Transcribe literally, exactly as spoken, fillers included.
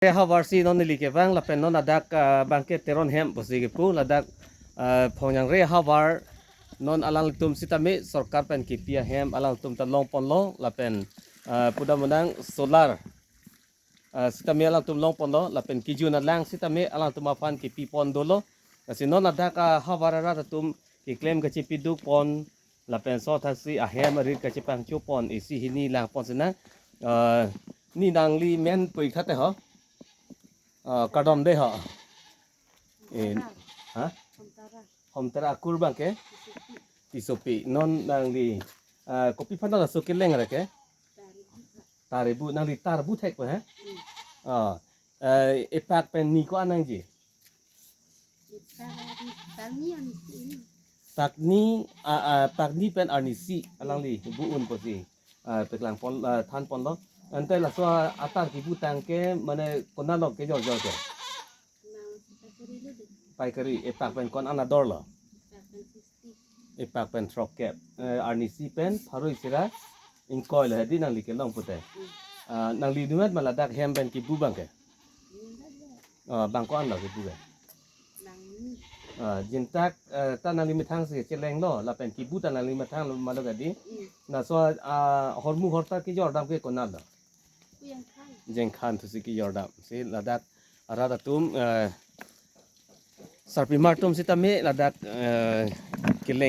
Havar si non neli kevang lapen non ladak, ah, bangke Teron hem pusi kepu ladak, ah, Phongjangre havar non alangtum sitame sorkar pen kipi ahem alangtum ta longponlo lapen, ah, pudam unang solar, ah, sitame alangtum longponlo lapen kejun alang sitame alangtum aphan kipipon dolo. Lasi non ladak, ah, havar arat atum keklem kachepiduk pon lapen so thaksi ahem arit kachepangcho pon isi hini langpon sinang. Ah, ni nangli men pui khate ho? Ah, kardom de ho. Eh, ha? Homtara akur bangke? Tisopi. Non nangli, ah, kopi aphan laso keleng ra ke? Tar ebu, nangli tar bu thek pa he? Ah, eh, epak pen ni ko-an nangji? Pakni, ah, ah, pakni pen arnisi alangli bu un pusi, ah, peklang pon, ah, than ponlo. Ante laso atar kebutang ke mane konat lo kejor jor ke? Paikari, epak pen ko-an ador lo? Epak pen throkkep, eh, arnisi pen pharo isi ra ingkoi lo hedi nangli kelong pute. Ah, nangli dungat ma ladak hem pen kebu bangke? Ah, bang ko-an lo kebu ke? Ah, jintak, eh, ta nangli methang si chelenglo lapen kebu ta nangli methang lo malo kadi. Laso, ah, hormu horta kejor dam ke konat lo? Jengkhan thusi kejor dam. Si ladak arat atum, eh, sarpimar atum sitame ladak, eh, keleng